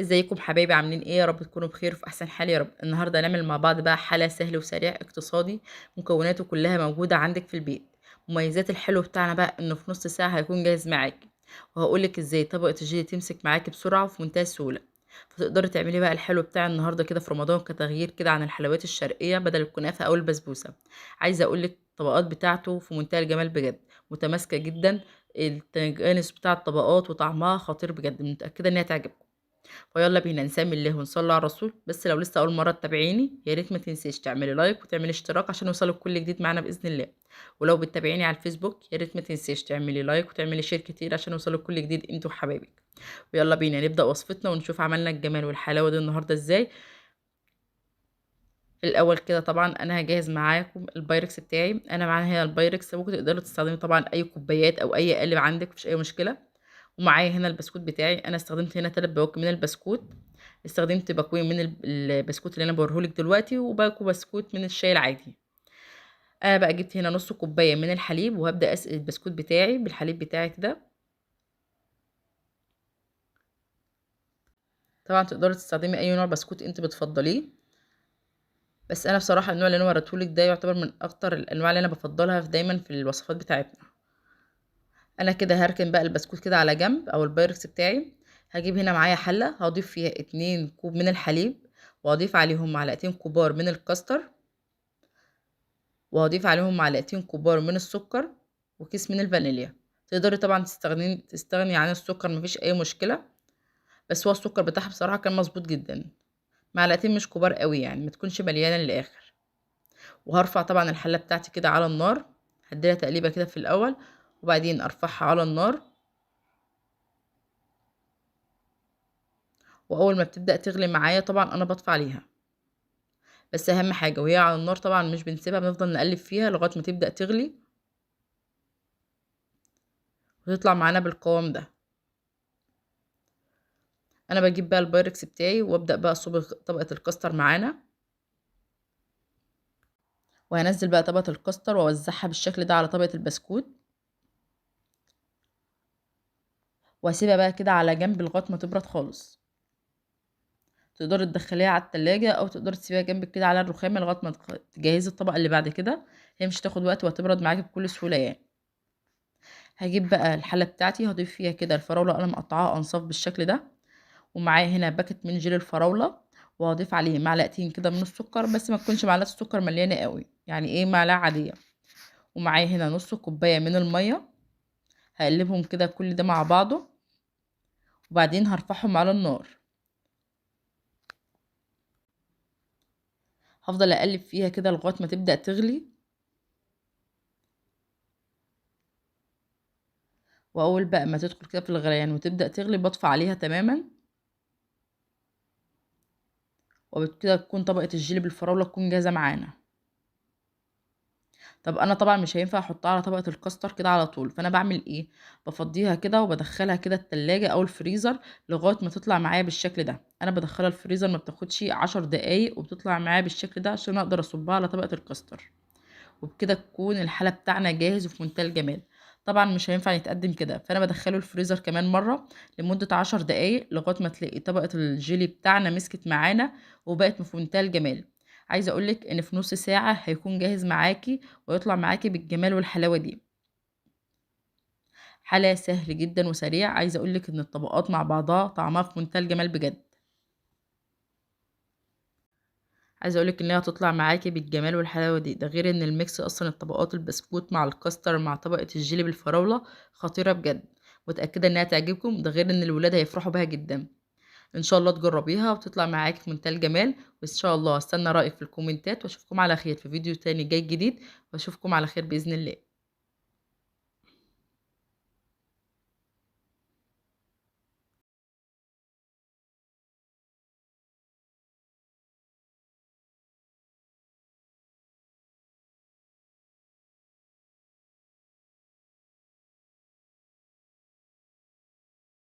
ازيكم حبايبي؟ عاملين ايه؟ يا رب تكونوا بخير وفي احسن حال يا رب. النهارده هنعمل مع بعض بقى حلا سهل وسريع اقتصادي، مكوناته كلها موجودة عندك في البيت. مميزات الحلو بتاعنا بقى انه في نص ساعة هيكون جاهز معاكي، وهقولك ازاي طبقه الجيلي تمسك معاكي بسرعة وفي منتهى السهولة، فتقدري تعملي بقى الحلو بتاع النهارده كده في رمضان كتغيير كده عن الحلويات الشرقية بدل الكنافه او البسبوسه. عايزه اقولك الطبقات بتاعته في منتهى الجمال بجد، متماسكة جدا، التجانس بتاع الطبقات وطعمها خطير بجد، متاكدة انها تعجبكم. فيلا بينا نسمي الله ونصلي على الرسول. بس لو لسه اول مرة تتابعيني يا ريت ما تنسيش تعملي like وتعملي اشتراك عشان يوصلك كل جديد معانا باذن الله. ولو بتتابعيني على الفيسبوك يا ريت ما تنسيش تعملي like وتعملي share كتير عشان يوصلك كل جديد انتوا وحبايبك. ويلا بينا نبدا وصفتنا ونشوف عملنا الجمال والحلاوه دي النهارده ازاي. في الاول كده طبعا انا هجهز معاكم البايركس بتاعي. انا معايا هنا البايركس، ممكن تقدروا تستخدمي طبعا اي كوبايات او اي قالب عندك، مفيش اي مشكلة. ومعايا هنا البسكوت بتاعي، انا استخدمت هنا 3 بواكي من البسكوت، استخدمت باكوين من البسكوت اللي انا بوريهولك دلوقتي، وباكو بسكوت من الشاي العادي. انا بقى جبت هنا نص كوباية من الحليب، وهبدا اسقي البسكوت بتاعي بالحليب بتاعي كده. طبعا تقدري تستخدمي اي نوع بسكوت انت بتفضليه، بس انا بصراحة النوع اللي انا وريتهولك ده يعتبر من اكتر الانواع اللي انا بفضلها دايما في الوصفات بتاعتنا. انا كده هركن بقى البسكوت كده على جنب او البايركس بتاعي. هجيب هنا معايا حله هضيف فيها 2 كوب من الحليب، وهضيف عليهم معلقتين كبار من الكاستر، وهضيف عليهم معلقتين كبار من السكر، وكيس من الفانيليا. تقدري طبعا تستغني عن السكر، مفيش اي مشكلة، بس هو السكر بتاعها بصراحة كان مظبوط جدا. معلقتين مش كبار قوي يعني، ما تكونش مليانة للاخر. وهرفع طبعا الحلة بتاعتي كده على النار، هديلها تقليبه كده في الاول، وبعدين ارفعها على النار. واول ما بتبدا تغلي معايا طبعا انا بطفي عليها، بس اهم حاجة وهي على النار طبعا مش بنسيبها، بنفضل نقلب فيها لغاية ما تبدا تغلي وتطلع معانا بالقوام ده. انا بجيب بقى البايركس بتاعي وابدا بقى اصب طبقه الكاستر معانا، وهنزل بقى طبقه الكاستر واوزعها بالشكل ده على طبقه البسكوت، واسيبها بقى كده على جنب لغاية ما تبرد خالص. تقدري تدخليها على التلاجة او تقدري تسيبيها جنبك كده على الرخامه لغاية ما تجهزي الطبق اللي بعد كده، هي مش هتاخد وقت وهتبرد معاكي بكل سهولة يعني. هجيب بقى الحلة بتاعتي هضيف فيها كده الفراوله انا مقطعاها انصاف بالشكل ده، ومعايا هنا باكت من جيل الفراوله، وهضيف عليه معلقتين كده من السكر، بس ما تكونش معلقه السكر مليانة قوي، يعني ايه معلقه عادية. ومعايا هنا نص كوباية من المية، هقلبهم كده كل ده مع بعضه، وبعدين هرفعهم على النار. هفضل اقلب فيها كده لغاية ما تبدا تغلي، واول بقى ما تدخل كده في الغليان وتبدا تغلي بطفي عليها تماما، وبكده تكون طبقه الجيلي بالفراوله تكون جاهزة معانا. طب انا طبعا مش هينفع احطها على طبقه الكاستر كده على طول، فانا بعمل ايه؟ بفضيها كده وبدخلها كده التلاجة او الفريزر لغاية ما تطلع معايا بالشكل ده. انا بدخلها الفريزر ما بتاخدش 10 دقايق وبتطلع معايا بالشكل ده عشان اقدر اصبها على طبقه الكاستر، وبكده تكون الحلة بتاعنا جاهز وفي منتهى الجمال. طبعا مش هينفع يتقدم كده، فانا بدخله الفريزر كمان مرة لمدة 10 دقايق لغاية ما تلاقي طبقه الجيلي بتاعنا مسكت معانا وبقت في منتهى الجمال. عايزه اقولك ان في نص ساعة هيكون جاهز معاكي ويطلع معاكي بالجمال والحلاوه دي. حلا سهل جدا وسريع، عايزه اقولك ان الطبقات مع بعضها طعمها في منتهى الجمال بجد. عايزه اقولك انها هتطلع معاكي بالجمال والحلاوه دي، ده غير ان ال mix اصلا الطبقات البسكوت مع الكاستر مع طبقه الجيلي بالفراوله خطيرة بجد، متاكدة انها تعجبكم، ده غير ان الولاد هيفرحوا بها جدا. ان شاء الله تجربيها وتطلع معاكي في منتهى الجمال، وان شاء الله استنى رايك في الكومنتات، واشوفكم على خير في فيديو تاني جاي جديد، واشوفكم على خير باذن الله.